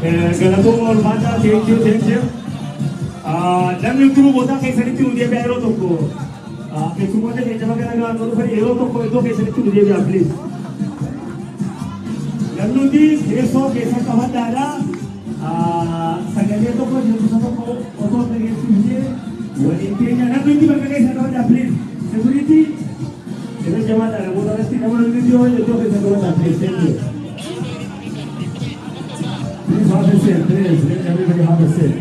Galatooma, ulfaataa. Thank you, thank you. Namni hundinuu bootaa keessanitti nu deebi'a yeroo tokko. Keessummoota keenya baga nagaan nu dhufan, yeroo tokko iddoo keessanitti nu deebi'a, please. Namni hundi teessoo keessan qabadhaadha. Sagalee tokko jechuusa tokko otoo dhageessifnee waliin keenya, namni hundi bakka keessan qabadhaa, please. Security irra jabaadha namoota irratti, namoonni hundi iddoo keessan qabadhaa, please. Thank you. Please have a seat, please. Let everybody have a seat.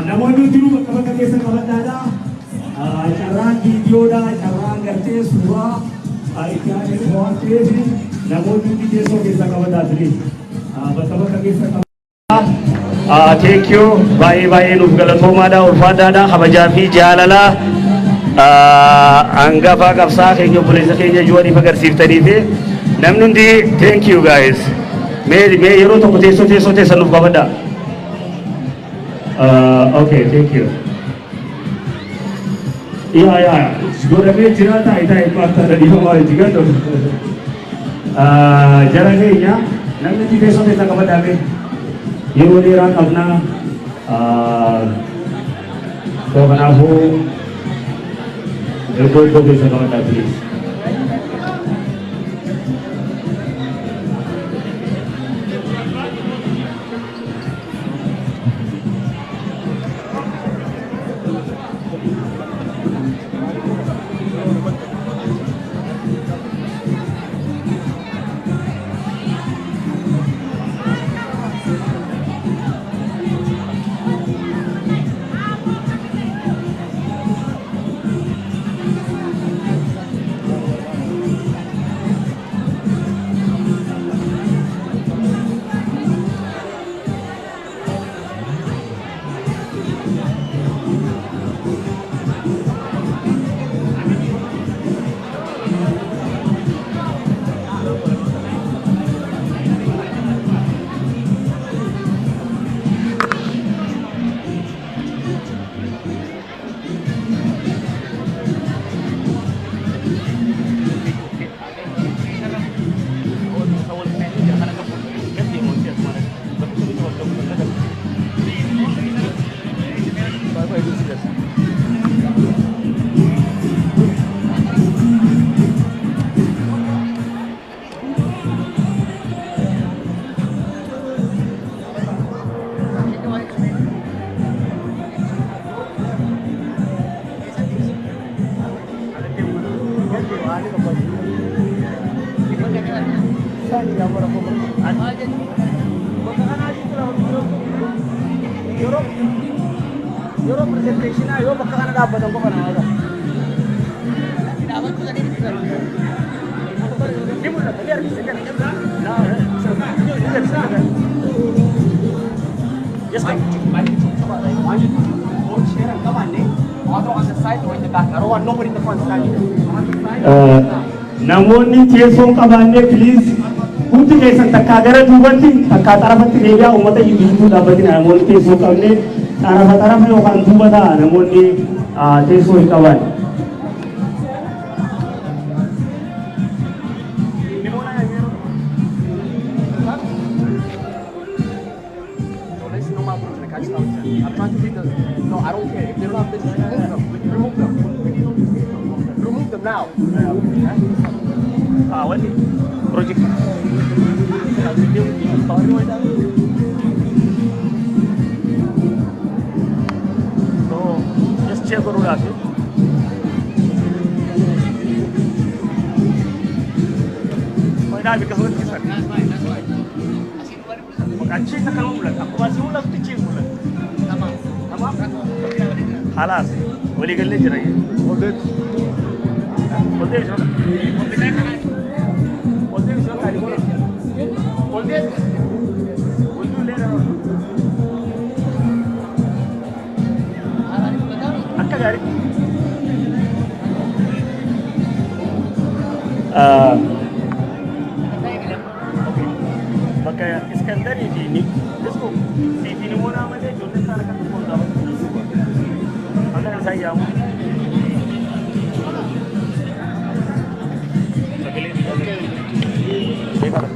Namoonni hundinuu bakka bakka keessa qabadhaadha. Carraan viidiyoodha, carraan gartee suuraa itti aanee waan ta'eef namoonni hundi teessoo keessa qabadhaa, please. Bakka bakka keessa qabadhaa. Thank you. Baay'ee baay'ee nuuf galatoomaadha, ulfaataadha, kabajaa fi jaalala hangafa qabsaa keenya, obboleessa keenya Juwariif agarsiiftanii fi namni hundi, thank you guys. Mee mee yeroo tokko teessoo teessan nuuf qabadhaa. Okay, thank you. Yaa yaa, godhamee jira, taa'e taa'e paartaadha, dhiifamaa hojii gadhu. Jara keenya, namni hundi teessoo teessan qabadhaa mee. Yeroo dheeraa qabnaa. So kanaafuu iddoo iddoo keessa qabadhaa, please. Yeroo presentationaa yoo bakka kana dhaabbatan qofa nama agarra. Ni mul'ata, ni argisa. Ni argisa. Yes, ma'am. Either on the side or in the back. I don't want nobody in the front standing. On the side. Namoonni teessoo hin qabaanne, please, hundi keessan takkaa gara duubatti, takkaa xarafatti deebi'aa, uummata gidduu dhaabbatina. Namoonni teessoo hin qabne xarafa xarafa yookaan duuba ta'a, namoonni teessoo hin qabaanne. I'm trying to read the. No, I don't care. If they don't have business, remove them. Remove them. Remove them now. Wanni project. So just check godhuudhaaf. Faayidaa akkasumatti ibsan. Achiis akkanuma mul'ata. Akkuma asii mul'atutti achiis mul'ata. Tamam. Halaas walii gallee jira. Ol deebi. Ol deebi. Ol deebi. Ol deebi. Ol deebi. Akka gaarii. Bakka Iskandarii fi Let's go. Siifi Nimoonaa malee ijoolleen isaan akka tokkoon dhaabatu. Akka isaan yaamu. Sagalee. Beekama.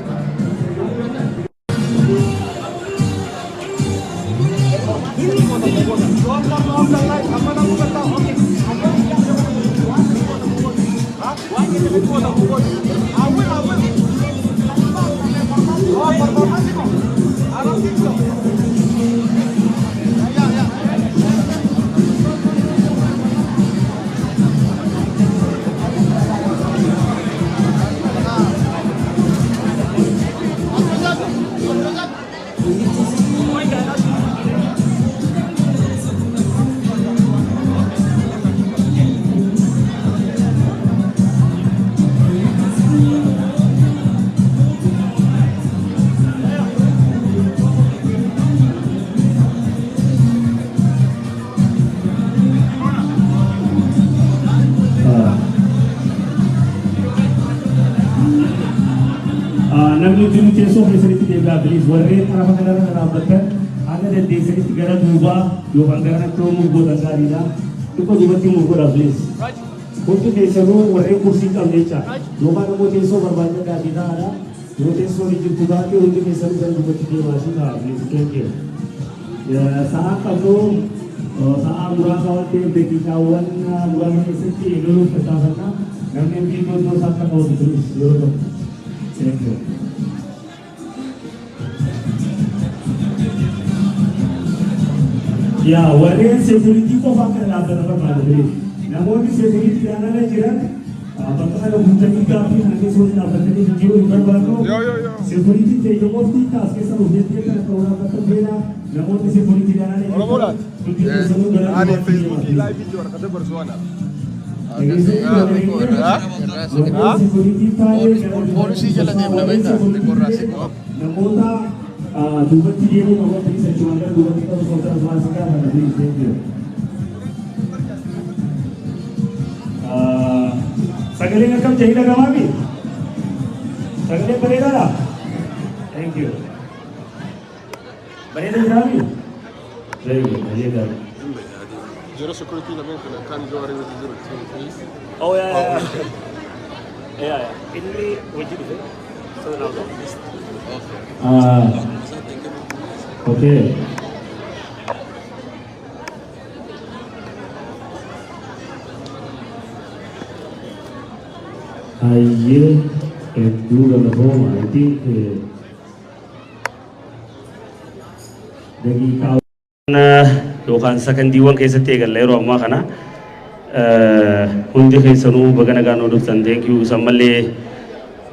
Namni hundinuu teessoo keessanitti deebi'aa, please. Warreen xarafa kanarra dhaabbattan haga dandeessanitti gara duubaa yookaan gara natti move gootan gaariidha. Xiqqoo duubatti move godhaa, please. Hundi keessanuu warreen kursii hin qabne jecha yookaan immoo teessoo barbaadadhaatii ta'aadha. Yoo teessoon hin jirtu taate hundi keessanuu gara duubatti deemaatii ta'a, please. Thank you. Sa'aan qabnu sa'aa muraasa waan ta'eef daqiiqaawwan muraasa keessatti eegaluuf tattaafanna. Namni hundi iddoo iddoo isaa akka qabatu, please, yeroo tokko. Thank you. Yaa warreen security qofa akka dhaabbatan barbaada, please. Namoonni securitydhaan ala jiran bakka kana guutanii gaaffii kana keessa waliin dhaabbatanii jijjiiruu hin barbaannu. Yo, yo, yo. Security ta'e qofti as keessa nuuf jettee kana ta'uu dhaabbatan beela namoonni securitydhaan ala jiran. Oromoodhaati. Hundi keessanuu gara Ani duubaatti Facebookii deemaa. live jiru harka dabarsu ana. Poolisii jala deemna beektaa? Xiqqoorraa siqoo. Namoota duubatti deemuu qaban, please, achumaan gara duubatti qabu sooftaa waan si gaafata, please. Thank you. Sagaleen akkam jahila gamaami? Sagaleen bareedaadha? Thank you. Bareeda jiraami? Very good. Bareedaadha. Jira security lameen kana kan Jawaarii wajji jiru, please. Oh, yeah. Inni wajji dhufe. So now okay. Hayyee, hedduu galatooma. I think daqiiqaa yookaan sakandiiwwan keessatti eegalla yeroo ammaa kana. Hundi keessanuu baga nagaan nu dhuftan. Thank you. Isan mallee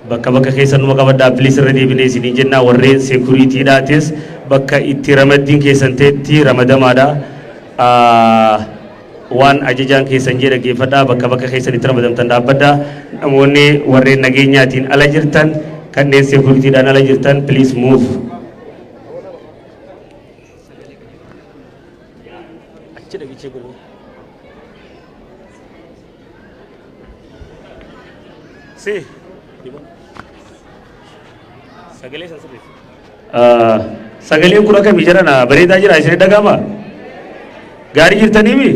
bakka bakka keessan numa qabadhaa, please. Irra deebinee isinii jennaa, warreen securitydhaatis bakka itti ramaddiin keessan ta'etti ramadamaadha. Waan ajajaan keessan jee dhaggeeffadhaa, bakka bakka keessan itti ramadamtan dhaabbadhaa. Namoonni warreen nageenyaatiin ala jirtan, kanneen securitydhaan ala jirtan, please move. Achi dhagichee godhu. Si. Sagalee san sirreessi. Sagaleen kun akkamii jedhana? Bareedaa jira? Isin dhaga'ama? Gaarii jirtaniimi?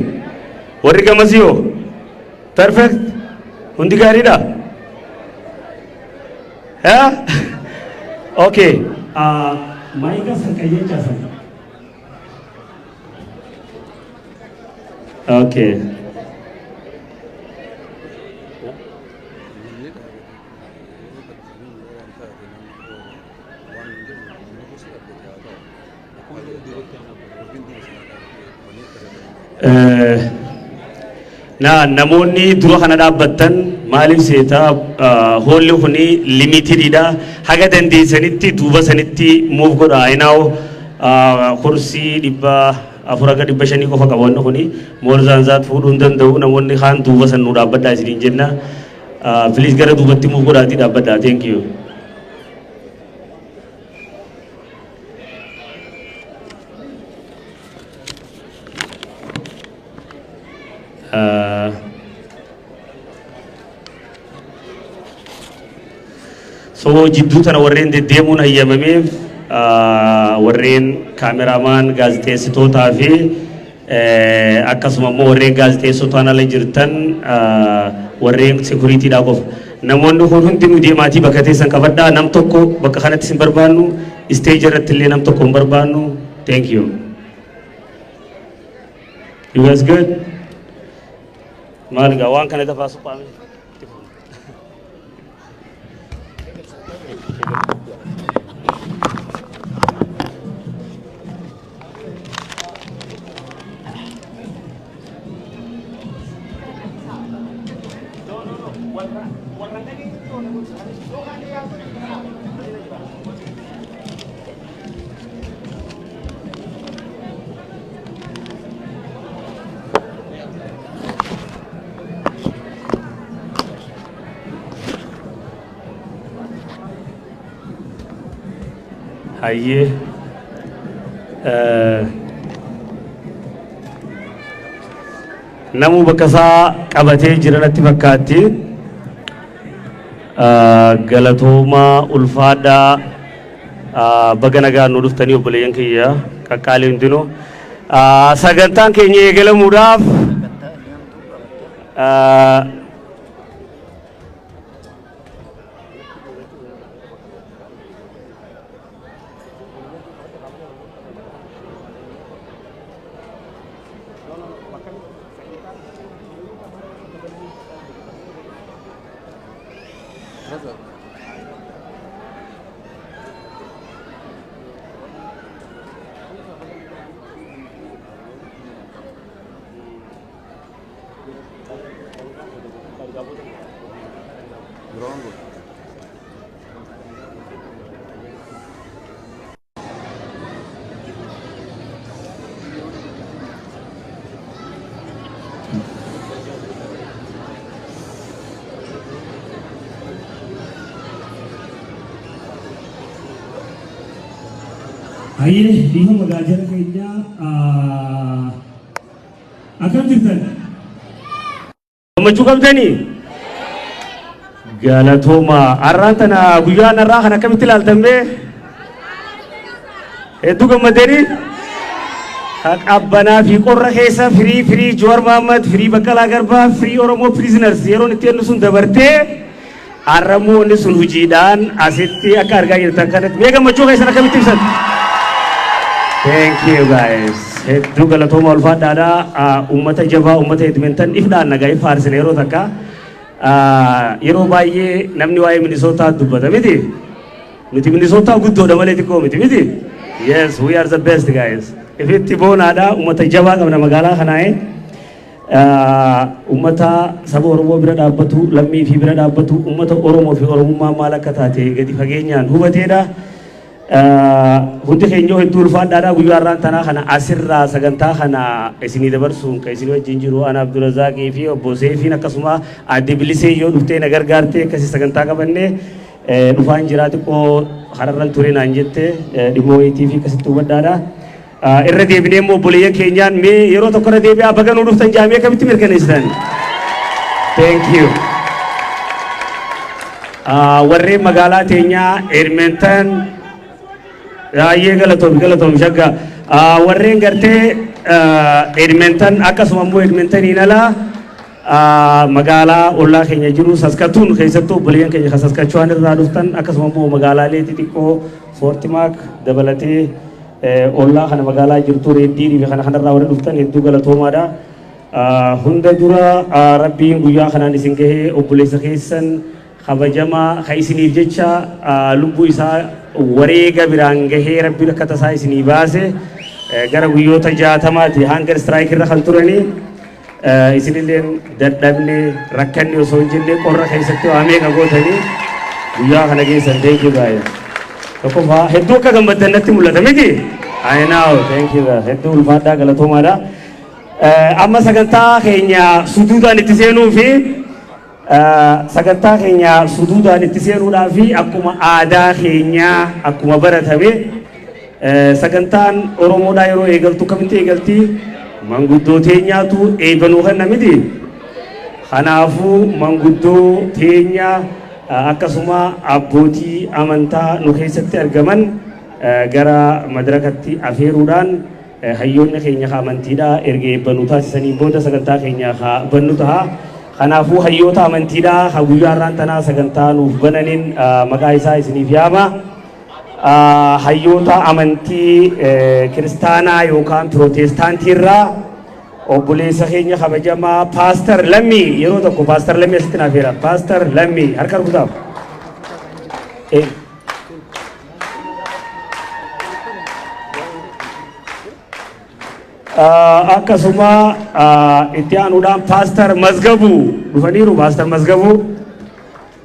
Warri gamasii hoo? Perfect. Hundi gaariidha? Haa? Okay. Maayika san qayyachaa san. Okay. Na namoonni dura kana dhaabbattan maaliif seetaa? Hoolli kuni limitedidha. Haga dandeessanitti duuba sanitti move godha. Ayinaaw kursii 400 haga 500 qofa qaba wanni kuni. More than that fuudhuu hin danda'u. Namoonni kaan duuba san nu dhaabbadhaa isiniin jenna. Please, gara duubatti move godhaatii dhaabbadhaa. Thank you. So jidduu tana warreen deddeemuun hayyamameef warreen cameraman, gaazexeessitootaa fi akkasuma immoo warreen gaazexeessotaan ala jirtan, warreen securitydhaa qofa. Namoonni kun hundinuu deemaatii bakka teessan qabadhaa. Nam tokko bakka kanatti hin barbaannu, stage irratti illee nam tokko hin barbaannu. Thank you. You guys good? Maal egaa waan kana dafaa suphaame. Hayyee. Namuu bakka isaa qabatee jira natti fakkaatti. Galatoomaa, ulfaadhaa, baga nagaan nu dhuftanii obboleeyyan kiyya qaqqaalii hundinuu. Sagantaan keenya eegalamuudhaaf Hayyee, dhiifama gaajara keenya. Akkam jirtan? Gammachuu qabdanii? Galatooma. Har'aan tana guyyaan har'aa kan akkamitti ilaaltan mee? Hedduu gammaddanii? Qabbanaa fi qorra keessa free, free Jawaar Mohammad, free Baqqalaa Garbaa, free Oromoo prisoners yeroon itti jennu sun dabartee har'ammoo inni sun hojiidhaan asitti akka argaa jirtan kanatti mee gammachuu keessan akkamitti ibsan? Thank you, guys. Hedduu galatooma, ulfaadhaadha. Uummata jabaa, uummata Edmonton ifdhaan nagaa faarsine yeroo takka. Yeroo baay'ee namni waa'ee Minisootaa dubbata miti. Nuti Minisootaa guddoodha malee xiqqoo miti miti. Yes, we are the best, guys. Ifitti boonaadha, uummata jabaa qabna magaalaa kanaa'ee. Uummata saba Oromoo bira dhaabbatu, lammii fi bira dhaabbatu, uummata Oromoo fi Oromummaa maal akka taate gadi fageenyaan hubateedha. Hundi keenya hedduu ulfaadhaadha. Guyyaa har'aan tanaa kana asirraa sagantaa kana isinii dabarsuun kan isinii wajjin jiru ana Abdurrazaaqii fi obbo Seefiin, akkasuma aadde Bilisee yoo dhuftee na gargaartee akkasii sagantaa qabannee dhufaan jiraa, xiqqoo hararran ture naan jette, dhimma wayitii fi akkasitti hubadhaadha. Irra deebinee immoo obboleeyyan keenyaan mee yeroo tokko irra deebi'aa baga nuu dhuftan jaamee akkamitti mirkaneessitan? Thank you. Warreen magaalaa teenyaa Edmonton baay'ee galatoom, galatoom shagga. Warreen gartee Edmonton, akkasuma immoo Edmontoniin alaa magaalaa ollaa keenya jiru Saskatuun keessattuu obboleeyyan keenya kan Saskatchewan irraa dhuftan, akkasuma immoo magaalaalee xixiqqoo Fort Mac dabalatee ollaa kana magaalaa jirtu Red Deer fi kana kanarraa warri dhuftan hedduu galatoomaadha. Hunda dura rabbiin guyyaa kanaan isin gahee obboleessa keessan kabajamaa ka isiniif jecha lubbuu isaa wareega biraan gahee rabbiin akka tasaa isinii baase, gara guyyoota 60ti hunger strike irra kan turanii, isinilleen dadhabne rakkanni osoo hin jenne qorra keessatti waa meeqa gootanii guyyaa kana geessan. Thank you, guys. Tokkoffaa hedduu akka gammaddan natti mul'ata miti. I know. Thank you, guys. Hedduu ulfaadhaa, galatoomaadha. Amma sagantaa keenya suduudhaan itti seenuu fi sagantaa keenya suduudhaan itti seenuudhaa fi akkuma aadaa keenyaa, akkuma baratame, sagantaan Oromoodhaa yeroo eegaltu kamitti eegalti? Manguddoo teenyaatu eebanuu kenna miti. Kanaafuu manguddoo teenya akkasuma abbootii amantaa nu keessatti argaman gara madarakatti afeeruudhaan hayyoonni keenya ka amantiidhaa erga eebbanuu taasisanii booda sagantaa keenya ka bannu ta'a. Kanaafuu hayyoota amantiidhaa ka guyyaa har'aan tanaa sagantaa nuuf bananiin maqaa isaa isiniif yaama. Hayyoota amantii kiristaanaa yookaan pirootestaantii irraa obboleessa keenya kabajamaa Pastor Lammii, yeroo tokko Pastor Lammii asitti naaf heera. Pastor Lammii harka rukutaaf. Akkasuma itti aanuudhaan Pastor Mazgabuu dhufaniiru. Pastor Mazgabuu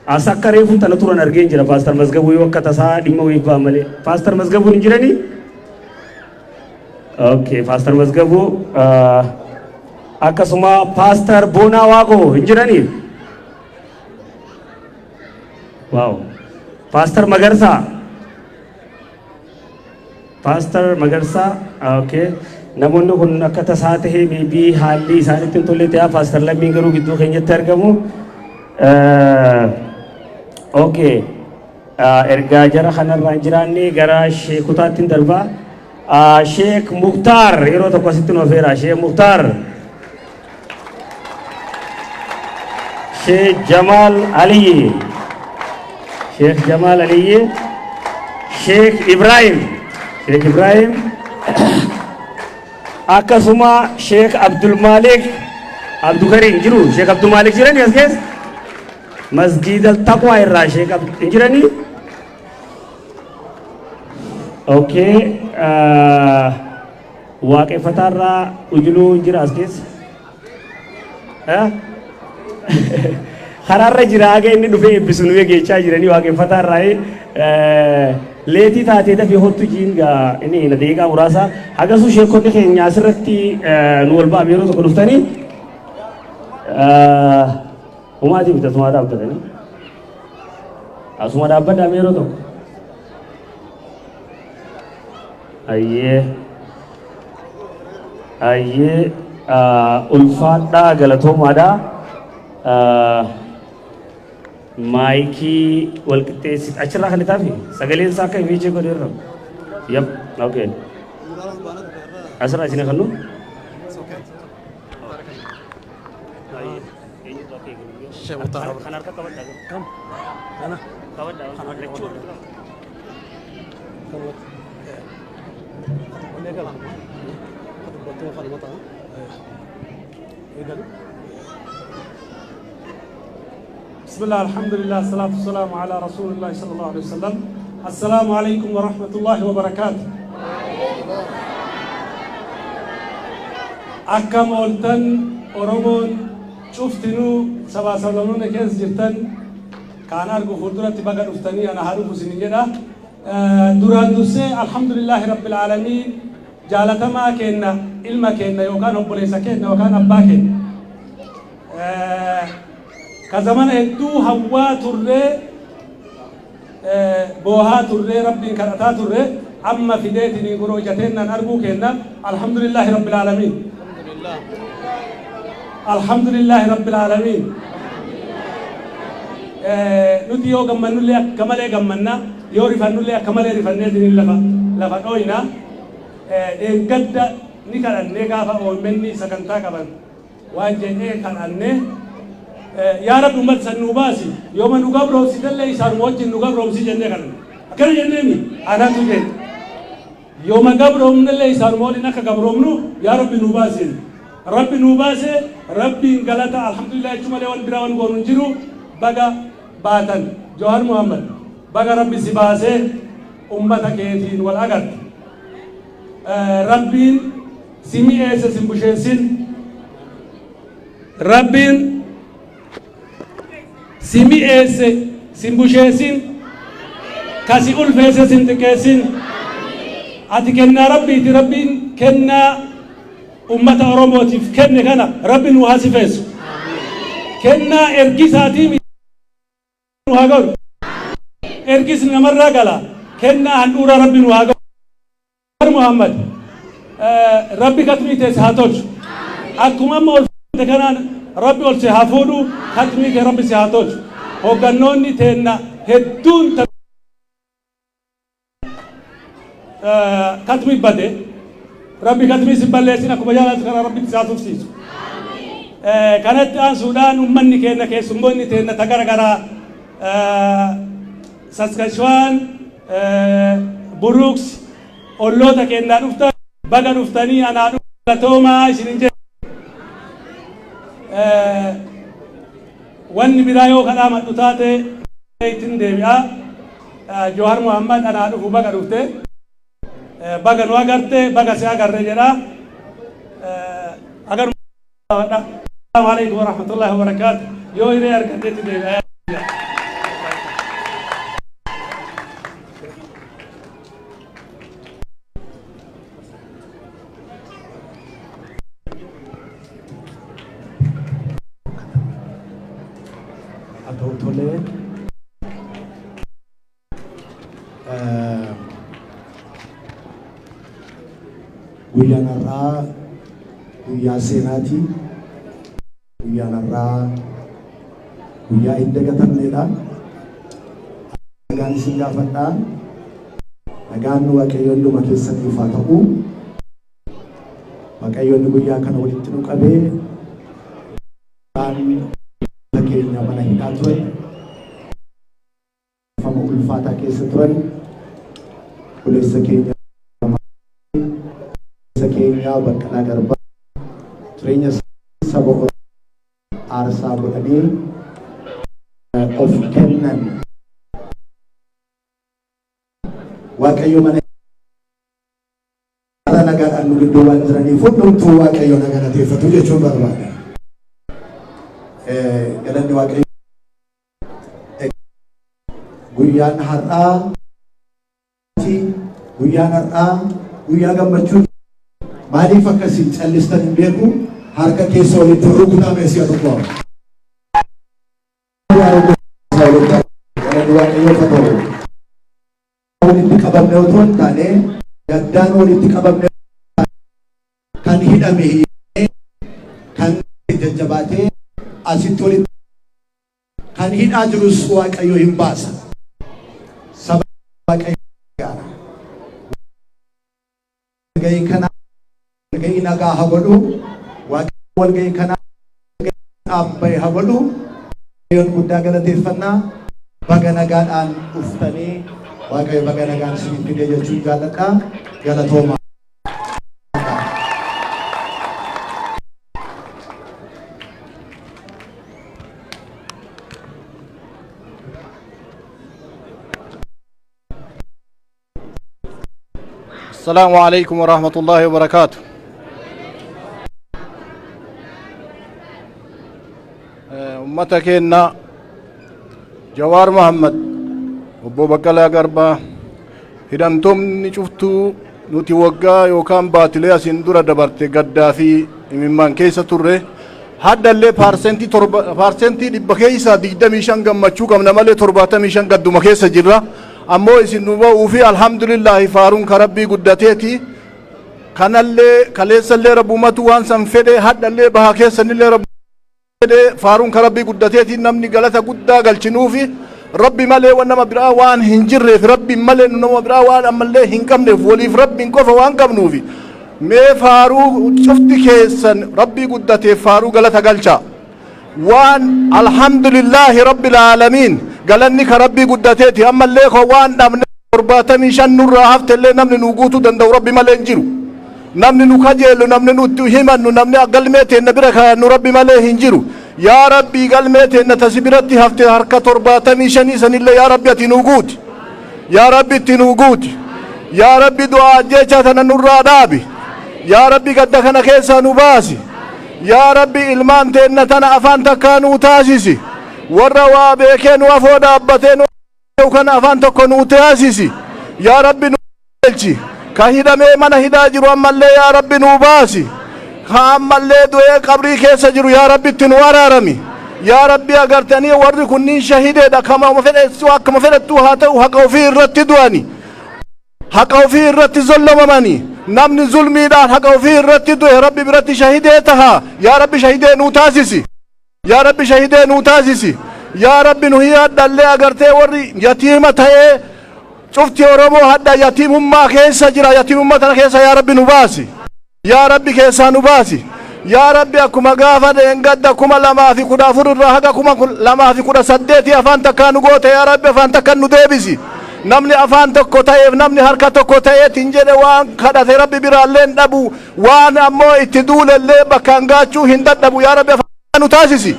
as akka reefu tana turan argeen jira. Pastor Mazgabuu yoo akka tasaa dhimma wayiif ba'an malee. Pastor Mazgabuun hin jiranii? Okay, Pastor Mazgabuu, akkasuma Pastor Boonaa Waaqoo hin jiranii? Wow. Pastor Magarsaa. Pastor Magarsaa, okay. Namoonni kun akka tasaa tahee maybe haalli isaanitti hin tolle ta'aa, Pastor Lammiin garuu gidduu keenyatti argamu. Okay. Ergaa jara kanarraa hin jiraanne gara sheekotaatti hin darbaa. Sheek Muktaar yeroo tokko asitti nu affeera. Sheek Muktaar. Sheek Jamaal Aliyyi. Sheek Jamaal Aliyyi. Sheek Ibrahim. Sheek Ibrahim. Akkasuma Sheek Abdul Malik Abdukariim jiru. Sheek Abdul Malik jiranii as keessa? Masjiida Taqwaa irraa Sheek hin jiranii? Okay. Waaqeffataa irraa Ujuluu hin jira as keessa? Karaarra jira, haga inni dhufee eebbisu nu eegeechaa jiranii waaqeffataa irraa leetii taatee dafee hottu jiin gaa inni hin daqiiqaa muraasa hagasuu sheekonni keenya asirratti nu wal ba'ame yeroo tokko dhuftanii humaatii miti, asumaa dhaabbatanii asuma dhaabbadhaa yeroo tokko. Ayyee ayyee, ulfaadhaa, galatoomaadhaa. Maayikii wal qixxeessi achirraa kan itaafi sagaleen isaa akka imeejii godheerra. Yep, okay. Asirraa isin kannu. Kan harka qabadhaa. Kam? Kana. Qabadhaa. Lachuu walitti qaba. بسم الله، الحمد لله، الصلاة والسلام على رسول الله صلى الله عليه وسلم. السلام عليكم ورحمة الله وبركاته. Akkam ooltan Oromoon cuftinuu, sabaa sablamnoonni keessa jirtan, kaan argu fuulduratti baga dhuftanii, ana haa dhufu isinin jedha. Duraan dursee الحمد لله رب العالمين, jaalatamaa keenna, ilma keenna yookaan obboleessa keenna yookaan abbaa keenna ka zamana hedduu hawwaa turree, boohaa turree, rabbiin kadhataa turre, amma fideetiniin kunoo ija teennaan arguu keenna الحمد لله رب العالمين، الحمد لله رب العالمين. Nuti yoo gammannullee akka malee gammanna, yoo rifannullee akka malee rifanneetiniin lafa dhooyna. Dheengadda ni kadhannee, gaafa OMN sagantaa qaban waan jedhee kadhannee, yaa rabbi, ummata san nuu baasi, yooma nu gabroomsitellee isaanuma wajjin nu gabroomsi jennee kadhanne. Akkana jenneemi, anatu jedhe, yooma gabroomnellee isaanuma waliin akka gabroomnu yaa rabbi nuu baasi. Rabbi nuu baase, rabbiin galata, alhamdulillah jechuu malee waan biraa waan goonu hin jiru. Baga baatan Jawaar Muhammad, baga rabbi si baasee ummata keetiin wal agarte. Rabbiin si mi'eesse, sin busheessin. Rabbiin si mi'eesse, sin busheessin. Kasi ulfeesse, sin xiqqeessin. Ati kennaa rabbiiti. Rabbiin kennaa ummata Oromootiif kenne kana rabbi nu haa sifeessu. Kennaa ergisaatii nu haa godhu. Ergisni namarraa gala. Kennaa handhuuraa rabbi nu haa godhu. Muhammad, rabbi katmii teesse haa tolchu. Akkuma amma ol fuute kanaan rabbi ol si haa fuudhu. Katmii kee rabbi si haa tolchu. Hoggannoonni teenna hedduun katmii bade, rabbi katmii si balleessin. Akkuma jaalatu kana rabbi si haa tufsiisu. Kanatti aansuudhaan ummanni keenya, keessummoonni teenna ta gara garaa, Saskatchewan, Brooks, olloota keenyaa dhuftan, baga dhuftanii, anaa galatoomaa isinin jedhe. Wanni biraa yoo kadhaa madhu taate ittiin deebi'a. Jawar Muhammad, anaa dhufu, baga dhufte. Baga nu agarte, baga si agarre jedha. Agar السلام عليكم ورحمة الله وبركاته. Yoo hiree argateetti deebi'a. Haa ta'u, tolee. Guyyaan har'aa guyyaa seenaati. Guyyaan har'aa guyyaa hin dagatamneedha. Nagaan isin gaafadha. Nagaan Waaqayyo hunduma keessaniif haa ta'u. Waaqayyoon guyyaa kana walitti nu qabee waan keenya mana hidhaa turan, fama ulfaataa keessa turan, obboleessa keenya Baqqalaa Garbaa jireenya saba aarsaa godhanii of kennan. Waaqayyo mana har'a nagaadhaan nu gidduu waan jiraniif hundumtuu Waaqayyo na galateeffatu jechuun barbaada. Galanni Waaqayyo. Guyyaan har'aa, guyyaan har'aa guyyaa gammachuu. Maaliif akkasiin callistan hin beeku. Harka keessa walitti rukutame si'a tokko. Galanni Waaqayyoof haa ta'u. Walitti qabamne otoo hin taane, gaddaan walitti qabamne. Kan hidhame, kan jajjabaatee asitti walitti, kan hidhaa jirus Waaqayyo hin baasa. Saba Waaqayyo gaara. Walgahii kana walgahii nagaa haa godhu. Waaqayyo walgahii kana dhaabbee haa godhu. Waaqayyoon guddaa galateeffannaa. Baga nagaadhaan dhuftanii, Waaqayyo baga nagaan isin fide jechuun jaalladha. Galatooma. السلام عليكم ورحمة الله وبركاته. Ummata keenya, Jawaar Muhammad, obbo Baqqalaa Garbaa, hidhamtoonni cuftuu, nuti waggaa yookaan baatilee asiin dura dabarte gaddaa fi imimmaan keessa turre. Haddallee 7%, 100% keessaa 25 gammachuu qabna malee 75 gadduma keessa jirra. Ammoo isin nu ba'uu fi alhamdulillaahi, faaruun ka Rabbii guddateeti. Kanallee kaleessallee Rabbumatu waan san fedhe, haddallee baha keessanillee Rabbi fedhe. Faaruun ka Rabbii guddateeti. Namni galata guddaa galchinuufi Rabbi malee waan nama biraa waan hin jirreef, Rabbi malee nu nama biraa waan ammallee hin qabneef, waliif Rabbiin qofa waan qabnuufi, mee faaruu cufti keessan Rabbii guddateef faaruu galata galchaa. Waan alhamdulillaahi rabbil aalamiin, galanni ka Rabbii guddateeti. Ammallee ko waan dhabne 75 nurraa haftellee namni nu guutuu danda'u Rabbi malee hin jiru. Namni nu kajeelu, namni nutti himannu, namni galmee teenna bira kayannu Rabbi malee hin jiru. Yaa Rabbii, galmee teenna tasi biratti hafte harka 75 sanillee, yaa Rabbi, ati nuu guuti. Yaa Rabbi, itti nuu guuti. Yaa Rabbi, du'aa ajjeechaa tana nurraa dhaabi. Yaa Rabbi, gadda kana keessaa nu baasi. Yaa Rabbi, ilmaan teenna tana afaan takkaa nuu taasisi. Warra waa beekee nu afoo dhaabbatee nu kana afaan tokko nuu taasisi. Yaa Rabbi, nu galchi. Ka hidhamee mana hidhaa jiru ammallee, yaa Rabbi, nuu baasi. Ka ammallee du'ee qabrii keessa jiru, yaa Rabbi, itti nu araarami. Yaa Rabbi, agartanii warri kunniin shahideedha. Kama fedhettu, akkuma fedhettu haa ta'u, haqa ofii irratti du'ani, haqa ofii irratti zollomamani. Namni zulmiidhaan haqa ofii irratti du'e Rabbi biratti shahidee taha. Yaa Rabbi, shahidee nuu taasisi. Yaa Rabbi, shahidee nuu taasisi. Yaa Rabbi, nu hadhallee agartee warri yatiima ta'ee cufti Oromoo hadha yatiimummaa keessa jira. Yatiimummaa tana keessa, yaa Rabbi, nu baasi. Yaa Rabbi, keessaa nu baasi. Yaa Rabbi, akkuma gaafa dheengadda 2014 irraa haga 2018 afaan takkaa nu goote, yaa Rabbi, afaan takka nu deebisi. Namni afaan tokko ta'eef, namni harka tokko ta'eetiin jedhe waan kadhate Rabbi biraallee hin dhabu, waan ammoo itti duulellee bakkaan gaachuu hin dadhabu. Yaa Rabbi, afaan nu taasisi.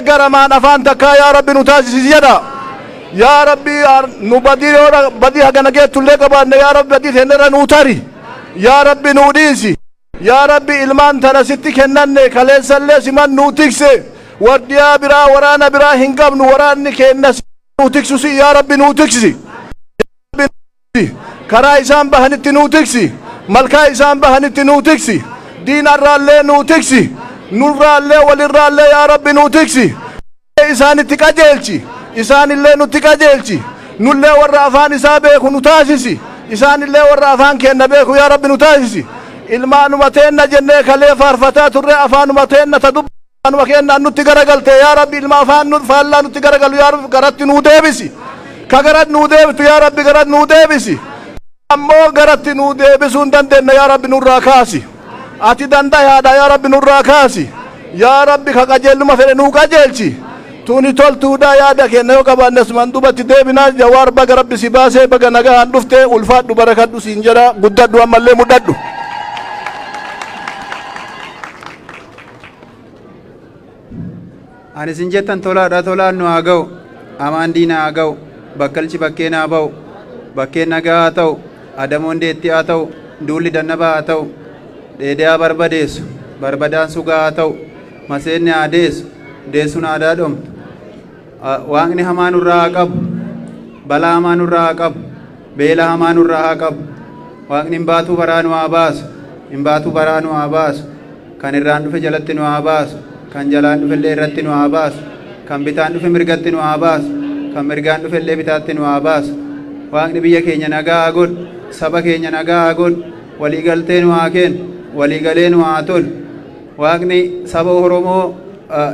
Garamaan afaan takkaa, yaa Rabbi, nu taasisi jedha. Yaa Rabbi, nu badii yoo badii hagana geettullee qabaanne, yaa Rabbi, badii teenyerra nuu tari. Yaa Rabbi, nuu dhiisi. Yaa Rabbi, ilmaan tana sitti kennanne. Kaleessallee siman nuu tikse. Wardiyaa biraa, waraana biraa hin qabnu. Waraanni keenna nuu tiksusi. Yaa Rabbi, nuu tiksi. Karaa isaan bahanitti nuu tiksi. Malkaa isaan bahanitti nuu tiksi. Diinarraallee nuu tiksi. Nurraallee, walirraallee, yaa Rabbi, nuu tiksi. Isaanitti qajeelchi, isaanillee nutti qajeelchi. Nullee warra afaan isaa beeku nu taasisi. Isaanillee warra afaan keenna beeku, yaa Rabbi, nu taasisi. Ilmaanuma teenna jennee kalee faarfataa turre, afaanuma teenna ta dubbaanuma keennaan nutti garagalte. Yaa Rabbi, ilma afaan nu faallaa nutti garagalu, yaa Rabbi, garatti nuu deebisi. Ka garat nuu deebitu, yaa Rabbi, garat nuu deebisi. Ammoo garatti nuu deebisuu hin dandeenye, yaa Rabbi, nurraa kaasi. Ati dandayaadha, yaa Rabbi, nurraa kaasi. Yaa Rabbi, ka qajeelluma fedhe nuu qajeelchi. Tuni toltuudha. Yaada kenna yoo qabaanne asumaan duubatti deebinaa. Jawaar, baga Rabbi si baasee, baga nagaan dhufte, ulfaadhu, barakadhu siin jedha. Guddadhu, ammallee mudhadhu. Ani isin jettan tolaadha, tolaan nu haa ga'u. Amaan diina haa ga'u. Bakkalchi bakkeen haa ba'u. Bakkeen nagaa haa ta'u. Adamoon deetti haa ta'u. Duulli dannabaa haa ta'u. Dheedee haa barbadeessu. Barbadaan sugaa haa ta'u. Maseenni haa deessu. Deessuun aadaa dhomtu. Waaqni hamaa nurraa haa qabu. Balaa hamaa nurraa haa qabu. Beela hamaa nurraa haa qabu. Waaqni hin baatuu baraa nu haa baasu. Hin baatuu baraa nu haa baasu. Kan irraan dhufe jalatti nu haa baasu. Kan jalaan dhufe illee irratti nu haa baasu. Kan bitaan dhufe mirgatti nu haa baasu. Kan mirgaan dhufe illee bitaatti nu haa baasu. Waaqni biyya keenya nagaa haa godhu. Saba keenya nagaa haa godhu. Waliigaltee nu haa kennu. Waliigalee nu haa tolu. Waaqni saba Oromoo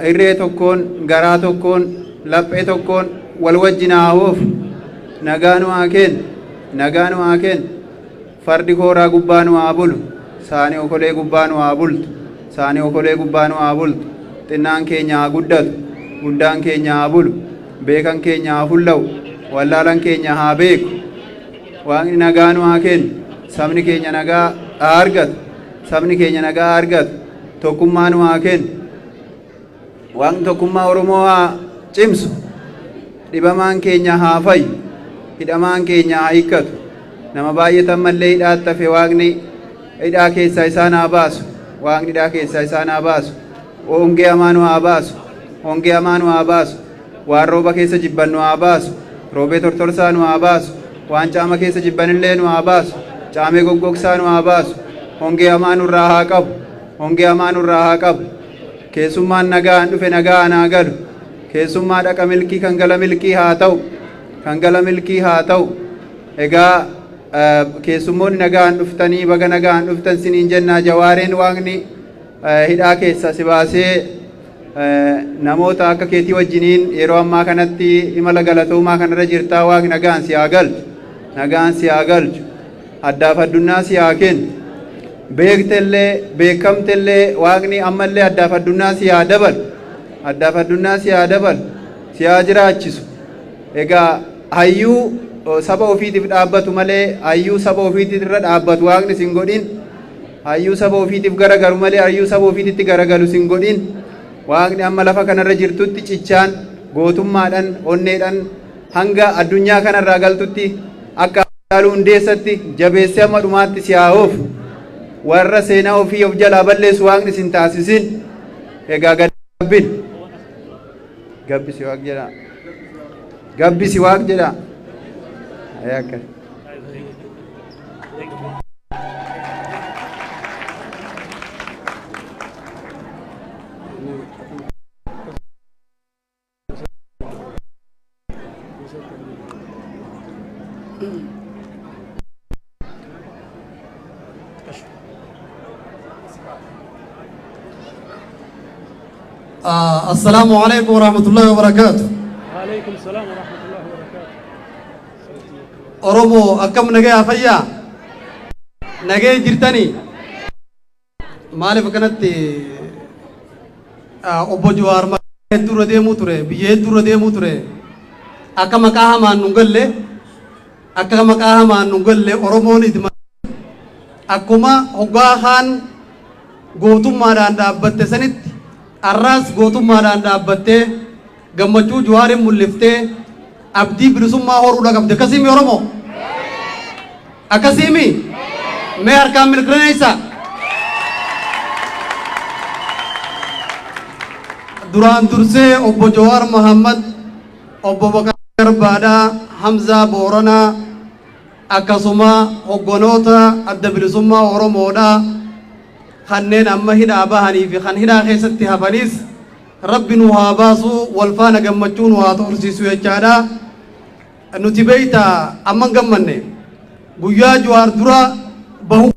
irree tokkoon, garaa tokkoon, laphee tokkoon wal wajjin haa oofu. Nagaa nu haa kennu. Nagaa nu haa kennu. Fardi kooraa gubbaa nu haa bulu. Saani okolee gubbaa nu haa bultu. Saani okolee gubbaa nu haa bultu. Xinnaan keenya haa guddatu. Guddaan keenya haa bulu. Beekan keenya haa fulla'u. Wallaalan keenya haa beeku. Waaqni nagaa nu haa kennu. Sabni keenya nagaa haa argatu. Sabni keenya nagaa haa argatu. Tokkummaa nu haa kennu. Waaqni tokkummaa Oromoo haa cimsu. Dhibamaan keenya haa fayyu. Hidhamaan keenya haa hiikkatu. Nama baay'eetu ammallee hidhaatti hafe, Waaqni hidhaa keessaa isaan haa baasu. Waaqni hidhaa keessaa isaan haa baasu. Hongee hamaa nu haa baasu. Hongee hamaa nu haa baasu. Waan rooba keessa jibban nu haa baasu. Roobee tortorsaa nu haa baasu. Waan caama keessa jibbanillee nu haa baasu. Caamee goggogsaa nu haa baasu. Hongee hamaa nurraa haa qabu. Hongee hamaa nurraa haa qabu. Keessummaan nagaan dhufe nagaan haa galu. Keessummaa dhaqa milkii, kan gala milkii haa ta'u. Kan gala milkii haa ta'u. Egaa keessummoonni nagaan dhuftanii, baga nagaan dhuftan siniin jennaa. Jawaareen, Waaqni hidhaa keessa si baasee namoota akka keetii wajjiniin yeroo ammaa kanatti imala galatoomaa kanarra jirtaa, Waaqni nagaan si haa galchu. Nagaan si haa galchu. Addaaf addunyaa si haa kennu. Beektellee beekamtellee, Waaqni ammallee addaaf addunyaa si haa dabalu. Addaaf addunyaa si haa dabalu. Si haa jiraachisu. Egaa hayyuu saba ofiitiif dhaabbatu malee hayyuu saba ofiitiif irra dhaabbatu Waaqni sin godhin. Hayyuu saba ofiitiif garagaru malee hayyuu saba ofiititti garagalu sin godhin. Waaqni amma lafa kanarra jirtutti cichaan, gootummaadhaan, onneedhaan hanga addunyaa kanarraa galtutti akka Haacaaluu Hundeessatti jabeessee hamma dhumaatti si haa oofu. Warra seenaa ofii of jalaa balleessu Waaqni sin taasisin. Egaa gabbin. Gabbisi Waaq jedhaa. Gabbisi Waaq jedhaa. Akka. السلام عليكم ورحمة الله وبركاته. وعليكم السلام ورحمة الله وبركاته. Oromoo, akkam nagaya, fayyaa nagaya jirtanii? Maaliif akkanatti obbo Jawaar hedduu irra deemuu ture, biyya hedduu irra deemuu ture, akka maqaa hamaan nu galle, akka maqaa hamaan nu galle. Oromoon idima akkuma hoggaa kaan gootummaadhaan dhaabbatte sanitti arraas gootummaadhaan dhaabbattee gammachuu Jawaarin mul'iftee abdii bilisummaa horuudha qabdi. Akkasiimi Oromoo? Akkasiimi? Mee harkaan milkaneessa. Duraan dursee obbo Jawaar Mohammad, obbo Baqqalaa Garbaadhaa, Hamzaa Booranaa, akkasuma hogganoota Adda Bilisummaa Oromoodhaa kanneen amma hidhaa bahanii fi kan hidhaa keessatti hafanis Rabbi nu haa baasu, wal faana gammachuu nu haa tursiisu jechaadha. Nuti beeyta amman gammanne guyyaa Jawaar dura bahu.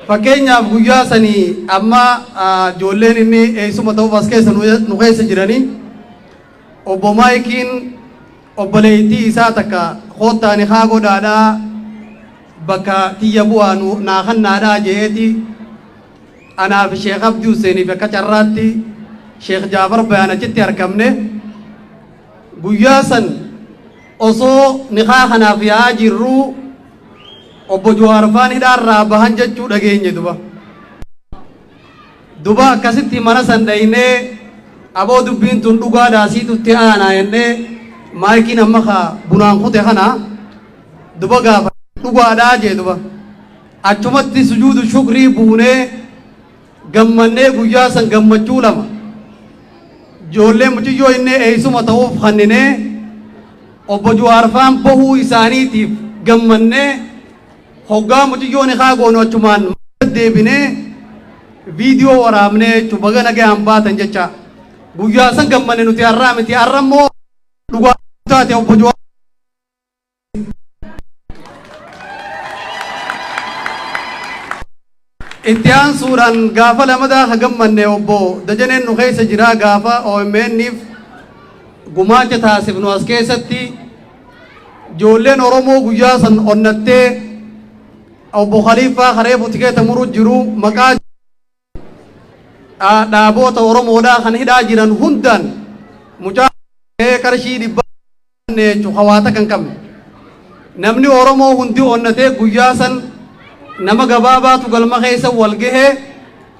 Fakkeenyaaf guyyaa sanii amma ijoolleen inni eessuma ta'uuf as keessa nu keessa jiranii, obbo Maayikiin Obboleettii isaa takka koottaa nikaa godhaadhaa, bakka tiyya bu'aa naa kannaadhaa je'eeti anaaf Sheekh Abdii Huseeniif akka carraatti Sheekh Jaafar Bayaan achitti argamne. Guyyaa san osoo nikaa kanaaf yaa'aa jirruu obbo Jawaar faan hidhaarraa bahan jechuu dhageenye. Duba duba akkasitti mana san dhaynee, "Aboo, dubbiin tun dhugaadhaa, siitutti aanaa?" jennee, maayikiin amma ka bunaan kute kana duba gaafa dhugaadhaa jee, duba achumatti sujuudu shukrii buunee gammannee. Guyyaa san gammachuu lama, ijoollee muciyyoo inni eeysuma ta'uuf kanninee, obbo Jawaar faan bahuu isaaniitiif gammannee, hoggaa muciyyoo nikaa goonu achumaan deebinee viidiyoo waraabnee jechuun baga nagayaan baatan jecha guyyaa san gammanne. Nuti har'aa miti, har'a immoo dhugaa taate obbo Jawaar. Itti aansuudhaan gaafa lamadaa ka gammanne obbo Dajaneen nu keessa jira. Gaafa OMN'if gumaacha taasifnu as keessatti ijoolleen Oromoo guyyaa san onnattee, obbo Khaliifaa kareefu tikeeta muru jiru, maqaa dhaaboota Oromoodhaa kan hidhaa jiran hundaan mucaa qarshii 100 jechuun hawaata kan qabne. Namni Oromoo hundi onnatee guyyaa san nama gabaabaatu galma keessa wal gahee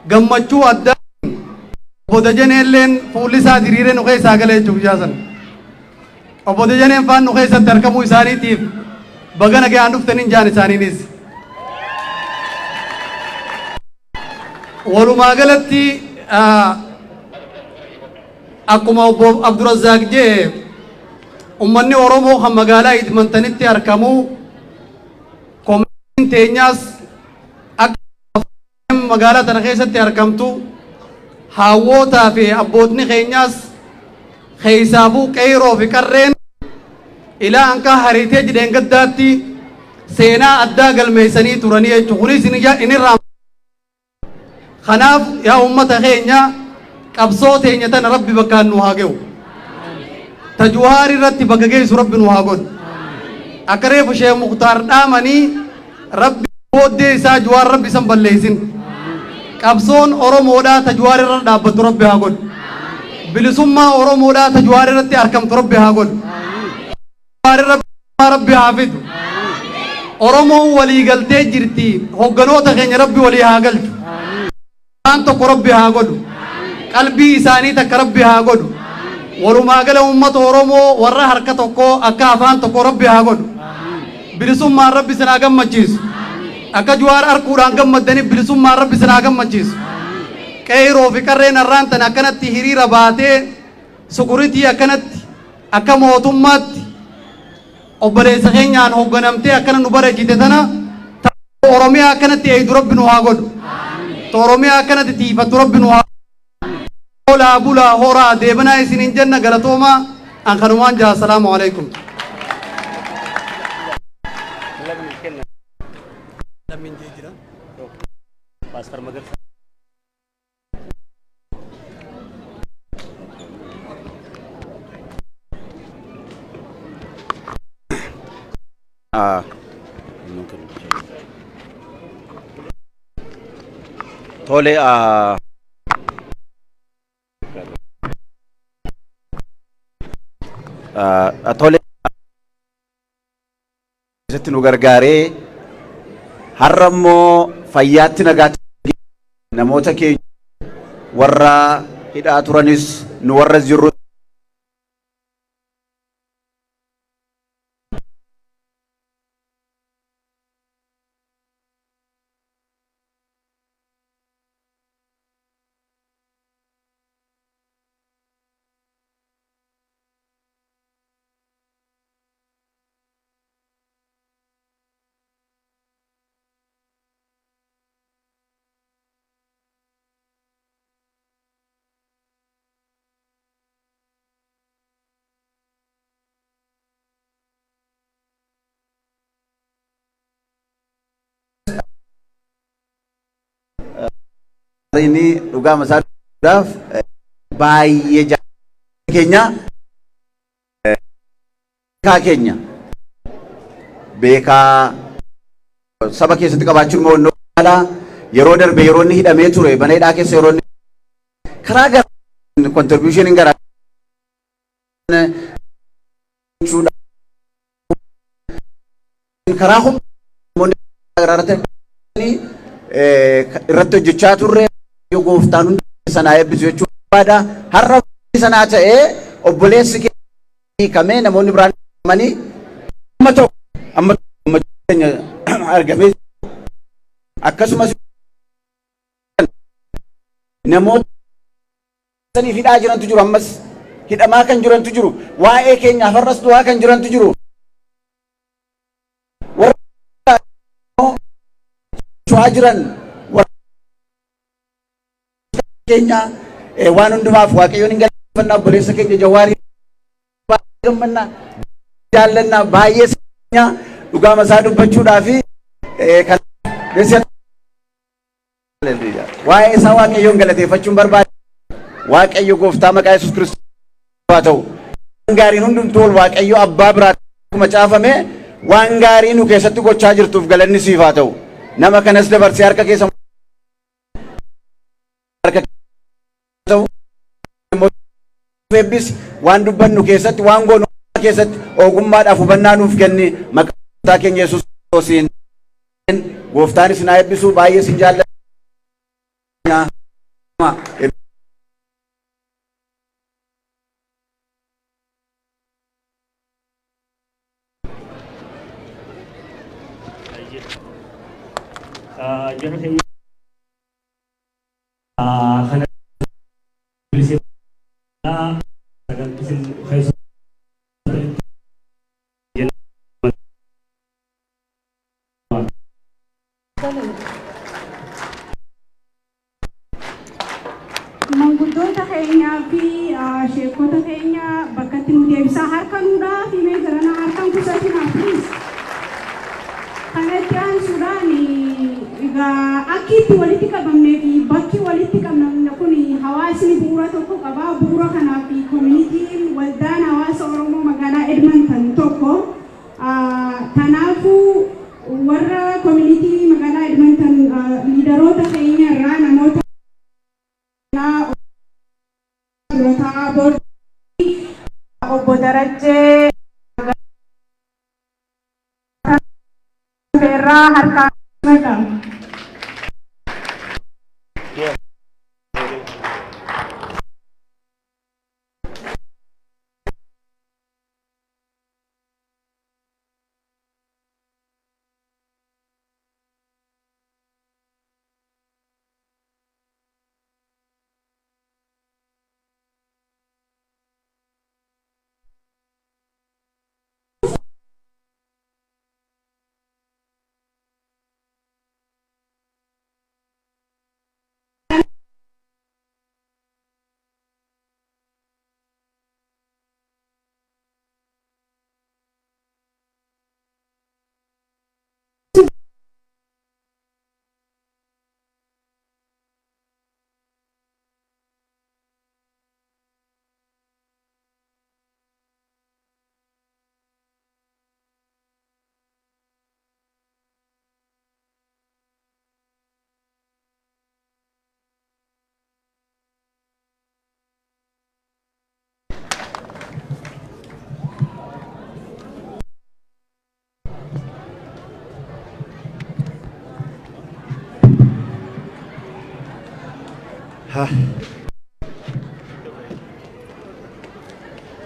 gammachuu addaa, obbo Dajaneelleen fuulli isaa diriiree nu keessaa galee jechuudha guyyaa san. Obbo Dajaneen faan nu keessatti argamuu isaaniitiif baga nagayaan dhuftaniin jaan isaaniinis. Walumaa galatti, akkuma obbo Abdurazzaaq jee, ummanni Oromoo kan magaalaa Edmontonitti argamu, koominitiin teenyaas akka magaalaa tana keessatti argamtu, haawwotaa fi abbootni keenyaas, keessaafuu qeyroo fi qarreen ilaa hanqa hariitee jedheen gaddaatti seenaa addaa galmeessanii turanii jechuudha. Kunis inni irraa. Kanaaf yaa ummata keenya, qabsoo teenya tana Rabbi bakkaan nu haa ge'u. Ta Juwaar irratti bakka geessu Rabbi nu haa godhu. Akka reefu Sheekh Muktaar dhaamanii, Rabbi booddee isaa Juwaar Rabbi isan balleessin. Qabsoon Oromoodhaa ta Juwaar irra dhaabbattu Rabbi haa godhu. Bilisummaa Oromoodhaa ta Juwaar irratti argamtu Rabbi haa godhu. Juwaar irra Rabbi haa fidu. Oromoon walii galtee jirti. Hogganoota keenya Rabbi walii haa galchu. Waan tokko Rabbi haa godhu. Qalbii isaanii takka Rabbi haa godhu. Walumaa gala uummata Oromoo warra harka tokko akka afaan tokko Rabbi haa godhu. Bilisummaan Rabbi sinaa gammachiisu. Akka Juwaar arkuudhaan gammaddanii, bilisummaan Rabbi sinaa gammachiisu. Qeyroo fi qarreen har'aan tana akkanatti hiriira baatee security akkanatti akka mootummaatti obboleessa keenyaan hoogganamtee akkana nu bareechite tana, Oromiyaa akkanatti eegdu Rabbi nu haa godhu. Oromiyaa akkanatti tiifattu Rabbi nu haa. Olaa bulaa, horaa deebanaa isiniin jenna. Galatoomaa, an kanumaan jaa. Assalaamu alaikum. Lammiin kenna. Pastor Magarsa. Tole, tole, keessatti nu gargaaree har'a immoo fayyaatti nagaatti namoota keenya warra hidhaa turanis nu warra jirru inni dhugaa masaadhaaf baay'ee jaalladha keenya. Beekaa keenya beekaa saba keessatti qabaachuun immoo yeroo darbe yeroo inni hidhamee ture mana hidhaa keessa, yeroo inni karaa gara contribution garaa jechuudha, karaa humna garaa irratti hojjechaa turre. Gooftaan hundi sanaa eebbisu jechuu barbaada. Har'a sanaa ta'ee obboleessi hiikamee, namoonni biraan hiikamanii, amma tokko amma keenya argamee, akkasumas namoota saniif hidhaa jirantu jiru, ammas hidhamaa kan jirantu jiru, waa'ee keenyaaf har'as du'aa kan jirantu jiru. Warra du'aa jiran warra keenya waan hundumaaf Waaqayyoon hin galateeffannaa. Obboleessa keenya Jawaarii gammannaa, jaallannaa, baay'ee dhugaama isaa dubbachuudhaa fi kan waa'ee isaa Waaqayyoon galateeffachuun barbaada. Waaqayyo gooftaa maqaa Yesuus Kiristoos haa ta'u. Waan gaariin hundumtuu ol Waaqayyo abbaa biraa akkuma caafame, waan gaarii nu keessatti gochaa jirtuuf galanni siif haa ta'u. Nama kanas dabarsee harka keessa harka ta'u eebbisi. Waan dubbannu keessatti, waan goonu keessatti ogummaadhaaf hubannaa nuuf kenni, maqaa keenya Yesuus Kiristoosiin. Gooftaan isin haa eebbisu, baay'ee isin jaalladha. Jara keenya kana bilisee sagantii isin Manguddoota keenyaa fi sheekota keenya bakkatti nu deebisaa, harka nuudhaa fi mee jirana harkaan qusatinaa, please. Kanatti aansuudhaan egaa akki itti walitti qabamnee fi bakki walitti qabamne kun hawaasni bu'uura tokko qaba. Bu'uura kanaaf communityn waldaan hawaasa Oromoo magaalaa Edmonton tokko. Kanaafuu warra community magaalaa Edmonton, leaderoota keenya irraa namoota durataa boordii obbo Darajjee irraa harkaan maqaa.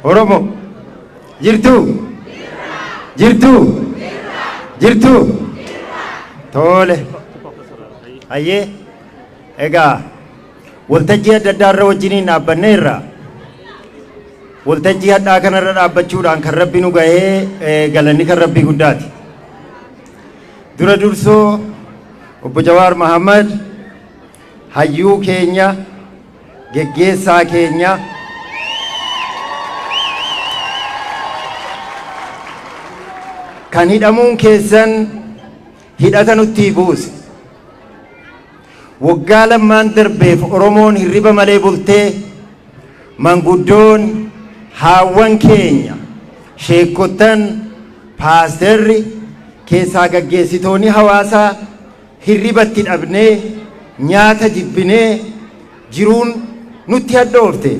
Oromo, jirtu, jirtu, jirtu. Tole, hayyee. Egaa waltajjii adda addaa irra wajjiniin dhaabbanneerra. Waltajjii hadhaa kanarra dhaabbachuudhaan kan Rabbi nu gahee, galanni kan Rabbii guddaati. Dura dursoo obbo Jawaar Mahammad, hayyuu keenya, geggeessaa keenya, kan hidhamuun keessan hidhata nutti buuse. Waggaa lammaan darbeef Oromoon hirriba malee bultee, manguddoon haawwan keenya, Sheekottan, paasterri, keessaa gaggeessitoonni hawaasaa hirribatti dhabnee, nyaata jibbinee, jiruun nutti hadhoofte.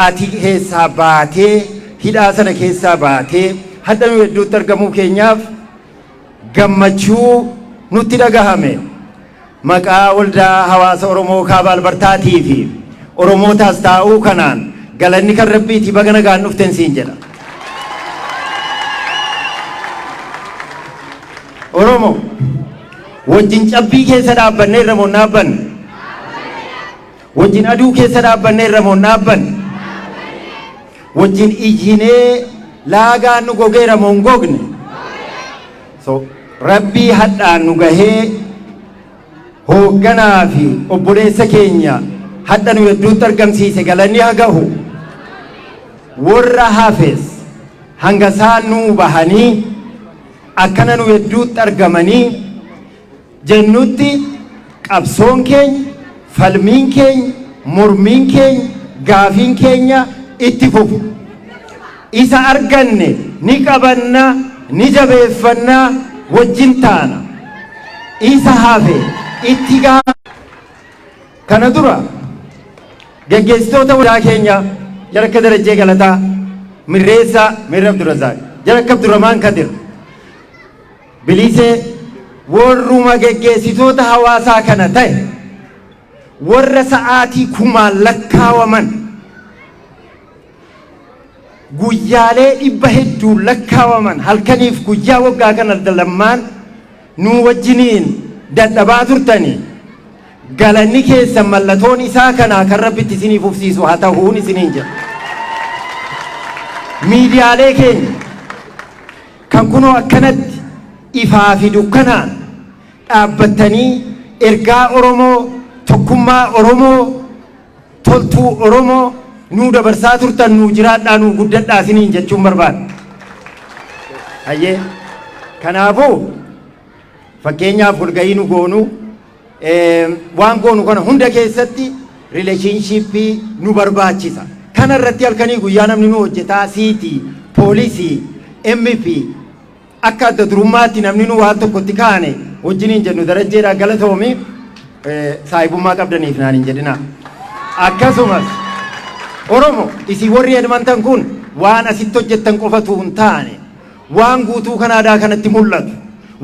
Ati keessaa baatee, hidhaa sana keessaa baatee, hadha nu hedduutti argamuu keenyaaf gammachuu nutti dhagahame. Maqaa waldaa hawaasa Oromoo Kaaba Albartaatii fi Oromootaas taa'uu kanaan galanni kan Rabbiitii, baga nagaan dhuften siin jedha. Oromo wajjin cabbii keessa dhaabbannee irra moo dhaabbanne? Wajjin aduu keessa dhaabbannee irra moo dhaabbanne? Wajjin iyyinee laagaan nu gogeera moo hin gogne? So Rabbii hadhaan nu gahee hoogganaa fi obboleessa keenya hadha nu hedduutti argamsiise galanni haa gahu. Warra hafes hanga isaan nuu bahanii akkana nu hedduutti argamanii jennutti qabsoon keenya, falmiin keenya, mormiin keenya, gaafiin keenya itti fufu. Isa arganne ni qabanna, ni jabeeffanna, wajjin taana. Isa hafe itti gaa. Kana dura gaggeessitoota waldaa keenya jara akka Darajjee Galataa, Mirreessaa, Mirra Abdurrazaaq, jara akka Abdurrahmaan Kadir, Bilisee, warruma geggeessitoota hawaasaa kana ta'e, warra sa'aatii kumaan lakkaawaman, guyyaalee dhibba hedduun lakkaawaman, halkaniif guyyaa waggaa kana lammaan nuu wajjiniin dadhabaa turtanii, galanni keessan mallatoon isaa kanaa kan Rabbitti isiniif ufsiisu haa ta'uun isiniin jedha. Miidiyaalee keenya kan kunoo akkanatti ifaa fi dukkanaan dhaabbattanii ergaa Oromoo, tokkummaa Oromoo, toltuu Oromoo nuu dabarsaa turtan, nuu jiraadhaa, nuu guddadhaa isiniin jechuun barbaada. Hayyee, kanaafuu fakkeenyaaf walgahii nu goonu, waan goonu kana hunda keessatti relationship nu barbaachisa. Kana irratti halkanii guyyaa namni nu hojjetaa city, poolisii, MP akka adda durummaatti namni nu waan tokkotti kaane wajjiniin jennu Darajjeedhaa galatoomi, saahibummaa qabdaniif naan hin jedhina. Akkasumas Oromo isin warri Edmonton kun waan asitti hojjettan qofatu hin taane, waan guutuu Kanaadaa kanatti mul'atu,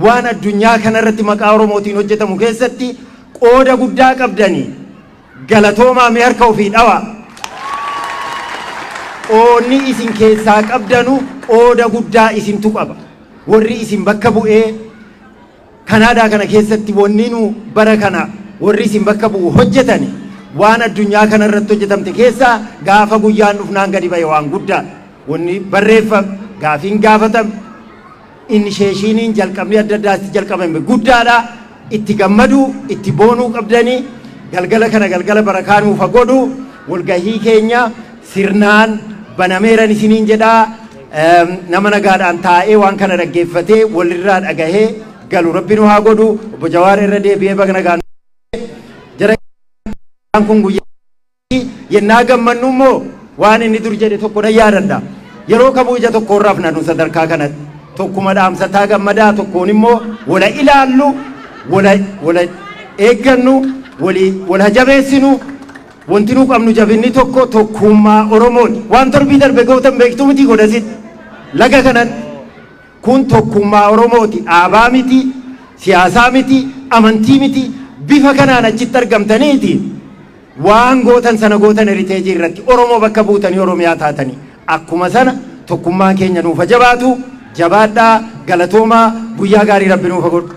waan addunyaa kanarratti maqaa Oromootiin hojjetamu keessatti qooda guddaa qabdanii, galatoomaa, mee harka ofii dhawaa. Qoodni isin keessaa qabdanu qooda guddaa isintu qaba. Warri isin bakka bu'ee Kanaadaa kana keessatti wanni nu bara kana warri isin bakka bu'u hojjetani waan addunyaa kana irratti hojjetamte keessaa gaafa guyyaan dhufnaan gadi ba'e waan guddaadha. Wanni barreeffame, gaafiin gaafatame, initiationiin jalqabni adda addaatti jalqabame guddaadha. Itti gammaduu, itti boonuu qabdanii. Galgala kana galgala barakaa nuuf haa godhu. Walgahii keenya sirnaan banameeran isiniin jedhaa. Nama nagaadhaan taa'ee waan kana dhaggeeffatee walirraa dhagahee galu Rabbi nu haa godhu. Obbo Jawaar, irra deebi'ee baga nagaan jara kun guyyaa yennaa gammannu immoo waan inni dur jedhe tokko nan yaadadha. Yeroo kamuu ija tokkoon rafna nu sadarkaa kanatti. Tokkuma dhaamsataa gammadaa, tokkoon immoo wala ilaallu, wala wala eeggannu, walii wala jabeessinu. Wanti nu qabnu jabinni tokko tokkummaa Oromooti. Waan torbii darbe gootan beektuu miti godhasitti. Laga kanatti kun tokkummaa Oromooti. Dhaabaa miti, siyaasaa miti, amantii miti. Bifa kanaan achitti argamtaniiti. Waan gootan sana gootan Heritage irratti Oromoo bakka buutanii Oromiyaa taatanii. Akkuma sana tokkummaan keenya nuufa jabaatu, jabaadhaa, galatoomaa, guyyaa gaarii Rabbi nuufa godhu.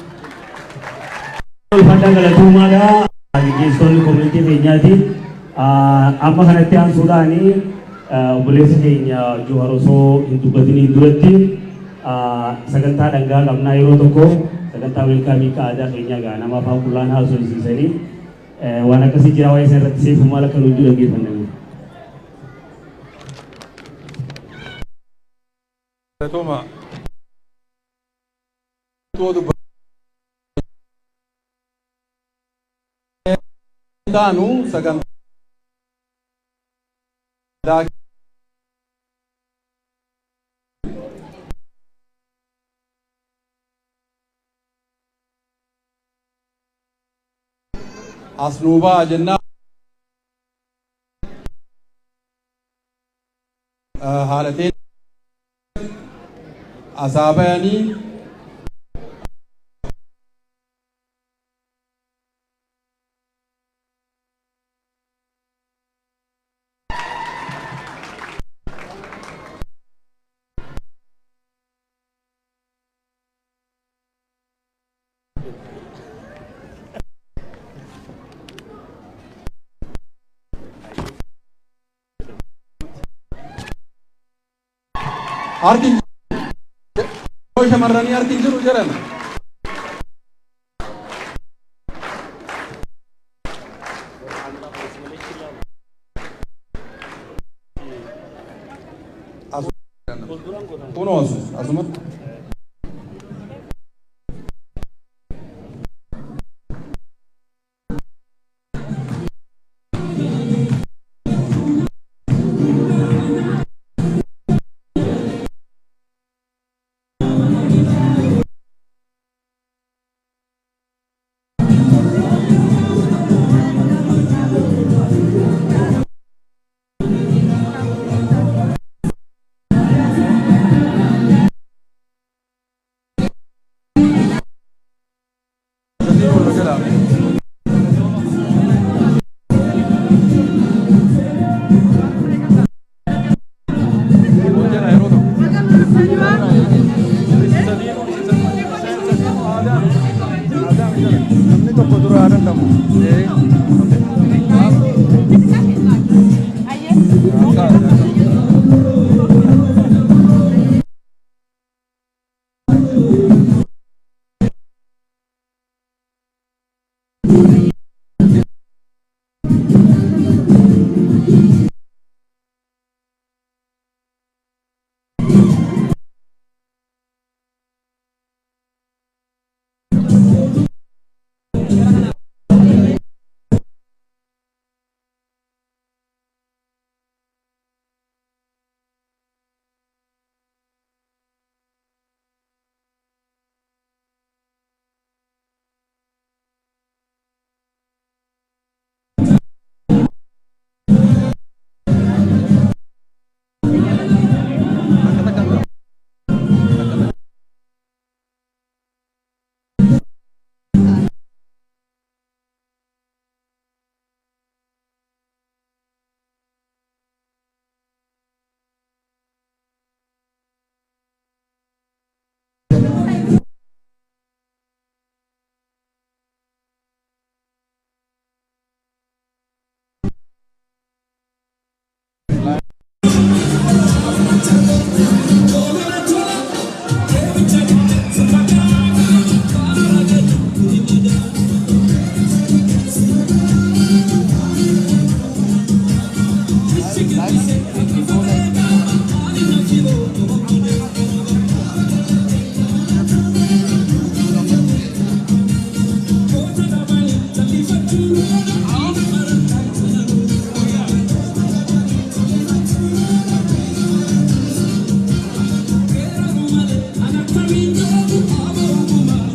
Ulfaadhaa, galatoomaadha gaggeessitoonni community keenyaati. Amma kanatti aansuudhaan obboleessi keenya Johar osoo hin dubbatiniin duratti sagantaa dhangaa qabnaa. Yeroo tokko sagantaa welcome ka aadaa keenyaa gaa nama afaan qullaan haasofsiisanii waan akkasii jira. Waa'ee isa irratti seefu maal akka nuti dhaggeeffanname. Galatoomaa. Taanu sagantaa As nuu ba'a jennaa haadha asaa bayanii. Harki shamarranii harki hin jiru jedhan. Kunoo asumatti. Namni tokko dura haa danda'amu.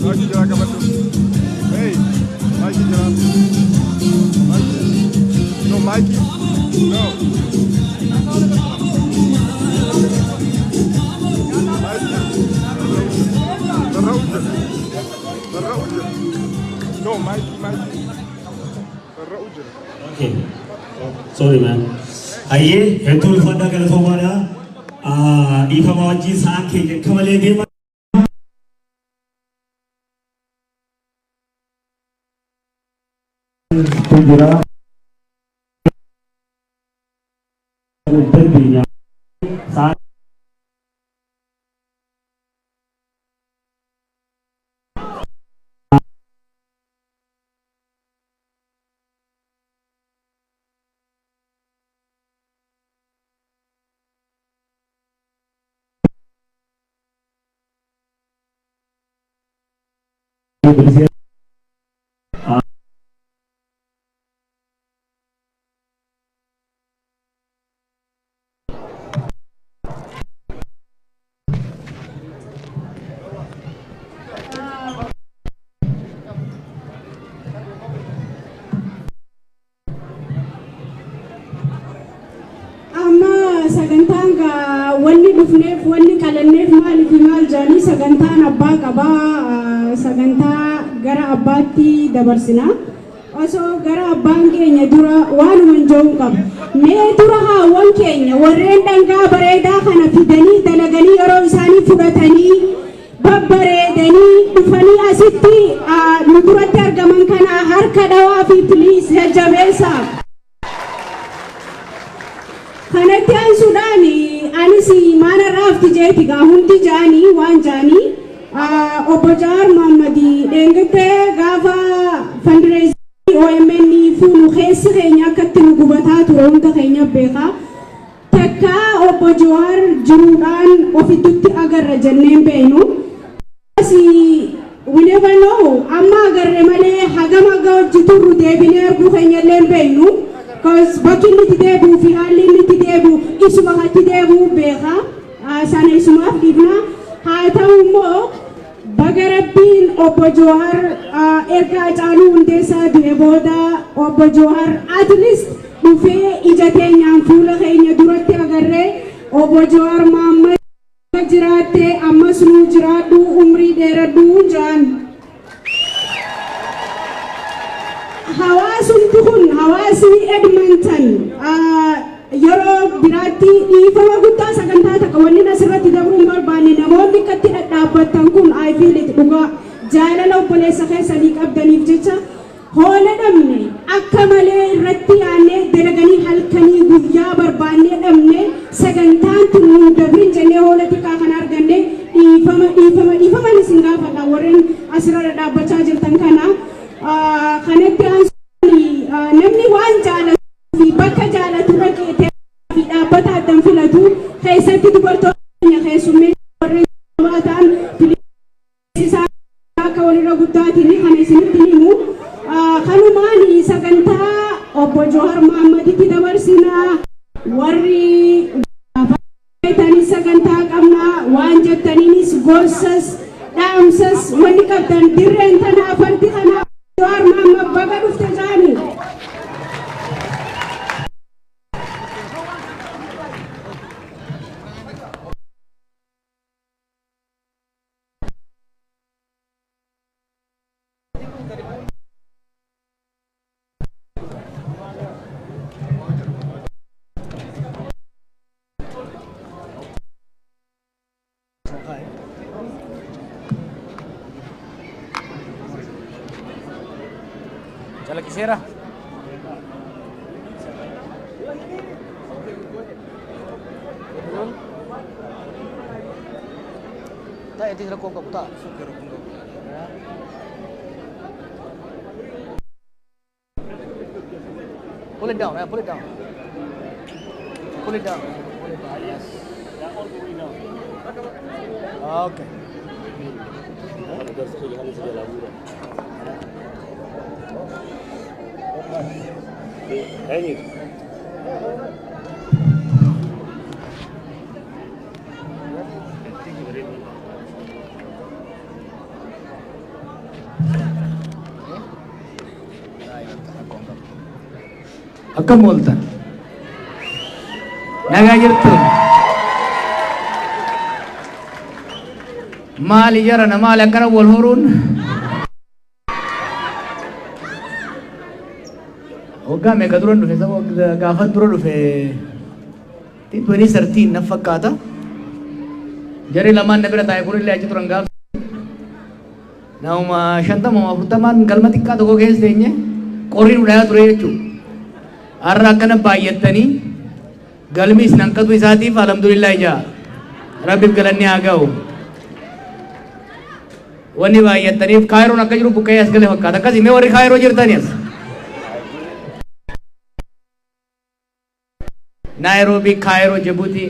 Maayikii jira qabadhu. Hey, maayikii jira. Maayikii. No, maayikii. No. Maayikii. Barra ujja. Barra ujja. No, maayikii, maayikii. Barra ujja. Okay. Sorry, man. Hayyee, hedduu ulfaadhaa, galatoomaadha. Dhiifama wajjin sa'aan keenya akka malee deema. Jira. Dandeenya. Sa'aan bilisee. Dhufneef wanni qalanneef maaliif maal jaanii sagantaan abbaa qabaa, sagantaa gara abbaatti dabarsina. Osoo gara abbaan keenya dura waanuma hin jiru qaba. Mee dura haawwan keenya warreen dhangaa bareedaa kana fidanii dalaganii, yeroo isaanii fudhatanii babbareedanii dhufanii asitti nu duratti argaman kana harka dhawaa fi please jajjabeessaa. Kanatti aansuudhaan anis maana raafti jeeti gaa hundi jaanii waan jaanii obbo Jawaar Mohammad dheengattee gaafa fundraising OMN fuunu keessi keenya akkatti nu gubataa ture hunda keenya beekaa. Takka obbo Jawaar jiruudhaan ofittutti agarra jenneen beeknu. We never know, amma agarre malee hagam aga hojii turru deebinee arguu keenya illee hin beeknu. 'Cause bakki inni itti deebi'uu fi haalli inni itti deebi'u isuma itti deebi'u beeka. Sana isumaaf dhiifna. Haa ta'u immoo baga Rabbiin obbo Jawaar erga Hacaaluu Hundeessaa du'e booda obbo Jawaar at least dhufee ija keenyaan fuula keenya duratti agarree. Obbo Jawaar Mohammad, jiraattee ammas nuu jiraadhu, umrii dheeradhu jaan. Hawaasumti kun, hawaasni Edmonton, yeroo biraatti dhiifama guddaa sagantaa takka wanni asirratti dabruu hin barbaanne, namoonni akkatti dhadhaabbattan kun, I feel it, dhugaa jaalala obboleessa keessanii qabdaniif jecha hoola dhabne, akka malee irratti yaannee dalaganii halkanii guyyaa barbaannee dhabne. Sagantaan tun nu dabrin jennee hoola xiqqaa kana arganne. Dhiifama, dhiifama, dhiifama isin gaafadha warreen asirra dhadhaabbachaa jirtan kana. Kanatti aansuun namni waan jaalatu fi bakka jaalatu dhaqee fi dhaabbata addan filatu keessatti dubartoota keenya keessummee warreen ta'an isaan akka walirra guddaatiin kana isinitti himu. Kanumaan sagantaa obbo Jawaar Mohammaditti dabarsinaa. Warri sagantaa qabnaa waan jettaniinis gorsas dhaamsas wanni qabdan dirreen tana afanti kana. Jawaar Mohammad, baga dhufte jaanii. Calaqqiseera. Taa'eetis rakkoon qabu ta'a. Rakkoon qabu. Pull it down, yeah, pull it down. Pull it down. Pull it down. Yes. Okay. Eenyutu? Akkam ooltan? Nagaa jirtu? Maali jarana, maali akkana wal horuun? Waggaa meeqa dura dhufe? Saba gaafa dura dhufe 2013 na fakkaata. Jarri lamaan na bira taa'e kunillee achi turan. Gaafa nama 50 40n galma xiqqaa tokko keessa teenye qorri nu dhayaa ture jechuudha. Har'a akkana baay'attanii galmi isin hanqatu isaatiif alhamdulillah ijaa. Rabbiif galanni haa ga'u. Wanni baay'attaniif Kaayiroon akka jiru buqqee as gale fakkaata. Akkasii mee warri Kaayiroo jirtani as? Naayiroobii, Kaayiroo, Jibuutii.